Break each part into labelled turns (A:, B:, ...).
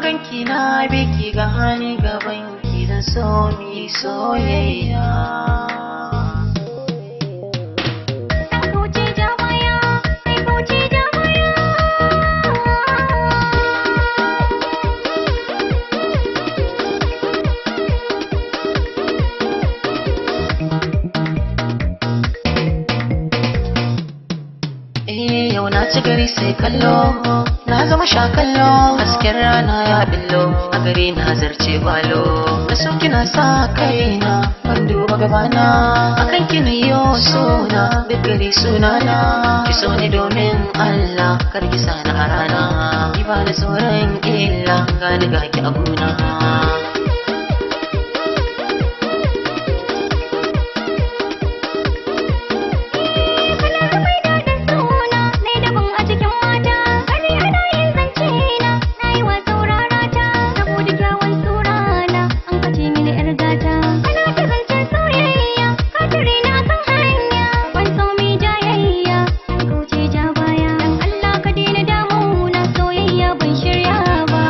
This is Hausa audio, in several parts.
A: Ganki na biki ga hani gaban ki zan so mi soyayya.
B: Kauce ja baya, kai kauce ja baya.
A: Eh, yau na ci gari sai kallo, na zama sha kallo, hasken rana ya billo, a gari na zarce balo. Na so kina sa kaina, ban duba gabana, akan kina yo suna, duk gari sunana. Ki so ni domin Allah, kar ki sani a rana, ki ba ni tsoron illa, gani ga ki a gona.
B: Kalar mai daɗin suna, nai daban a cikin mata. Gani ana yin zance na, na yi wa saurara ta. Saboda kyawun surana, an kace mini 'yar gata. Kana ta zancen soyayya, ka tare na kan hanya. Ban so mi jayayya, dan kauce ja baya. Dan Allah ka daina damuna, soyayya ban shirya ba.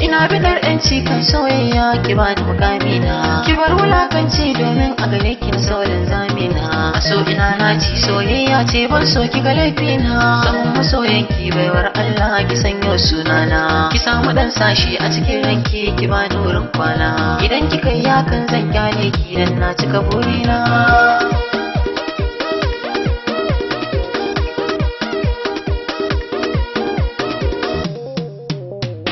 A: Ina bidar yanci kan soyayya, ki bani mukamina. Ki bar wulakanci domin a gare ki na saurin zamina. A so ina na ci soyayya ce, ban so ki ga laifina. Samun masoyanki baiwar Allah, ki sanyo sunana. Ki samu dan sashi a cikin ranki, ki bani wurin kwana. Idan kika yi hakan zan kyale ki dan na cika burina.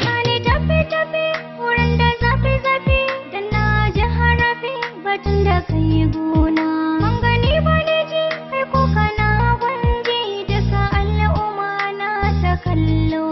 B: Sani tafi tafi wurin da zafi zafi da na ji harafi batun da kai gona. Ban gani ba ni ji kai ko kana ban ji duka al'umma na ta kallo